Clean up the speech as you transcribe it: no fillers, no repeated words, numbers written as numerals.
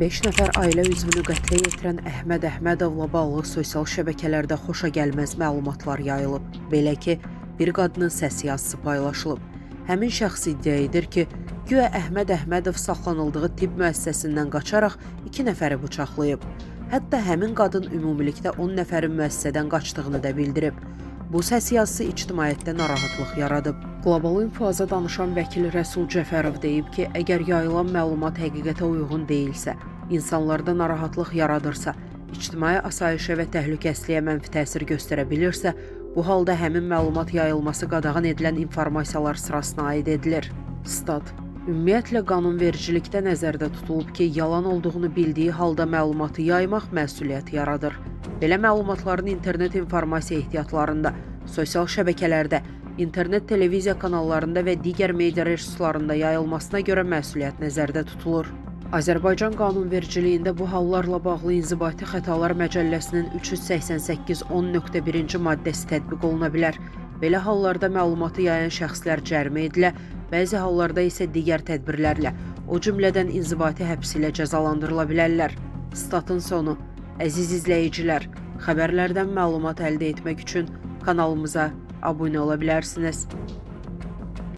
5 nəfər ailə üzvünü qətlə yetirən Əhməd Əhmədovla bağlı sosial şəbəkələrdə xoşagəlməz məlumatlar yayılıb. Belə ki, bir qadının səs yazısı paylaşılıb. Həmin şəxs iddia edir ki, güya Əhməd Əhmədov saxlanıldığı tibb müəssisəsindən qaçaraq 2 nəfəri bıçaqlayıb. Hətta həmin qadın ümumilikdə 10 nəfərin müəssisədən qaçdığını da bildirib. Bu səs yazısı ictimaiyyətdə narahatlıq yaradıb. Qlobal İnfoaza danışan vəkil Rəsul Cəfərov deyib ki, əgər yayılan məlumat həqiqətə uyğun deyilsə, insanlarda narahatlıq yaradırsa, ictimai asayişə və təhlükəsizliyə mənfi təsir göstərə bilirsə, bu halda həmin məlumat yayılması qadağan edilən informasiyalar sırasına aid edilir. Stat: Ümumiyyətlə qanunvericilikdə nəzərdə tutulub ki, yalan olduğunu bildiyi halda məlumatı yaymaq məsuliyyət yaradır. Belə məlumatların internet informasiya ehtiyatlarında, sosial şəbəkələrdə, internet televiziya kanallarında və digər media resurslarında yayılmasına görə məsuliyyət nəzərdə tutulur. Azərbaycan qanunvericiliyində bu hallarla bağlı İnzibati Xətalar Məcəlləsinin 388.10.1-ci maddəsi tətbiq oluna bilər. Belə hallarda məlumatı yayan şəxslər cərimə edilə, bəzi hallarda isə digər tədbirlərlə, o cümlədən inzibati həbs ilə cəzalandırıla bilərlər. Statın sonu. Əziz izləyicilər, xəbərlərdən məlumat əldə etmək üçün kanalımıza abunə ola bilərsiniz.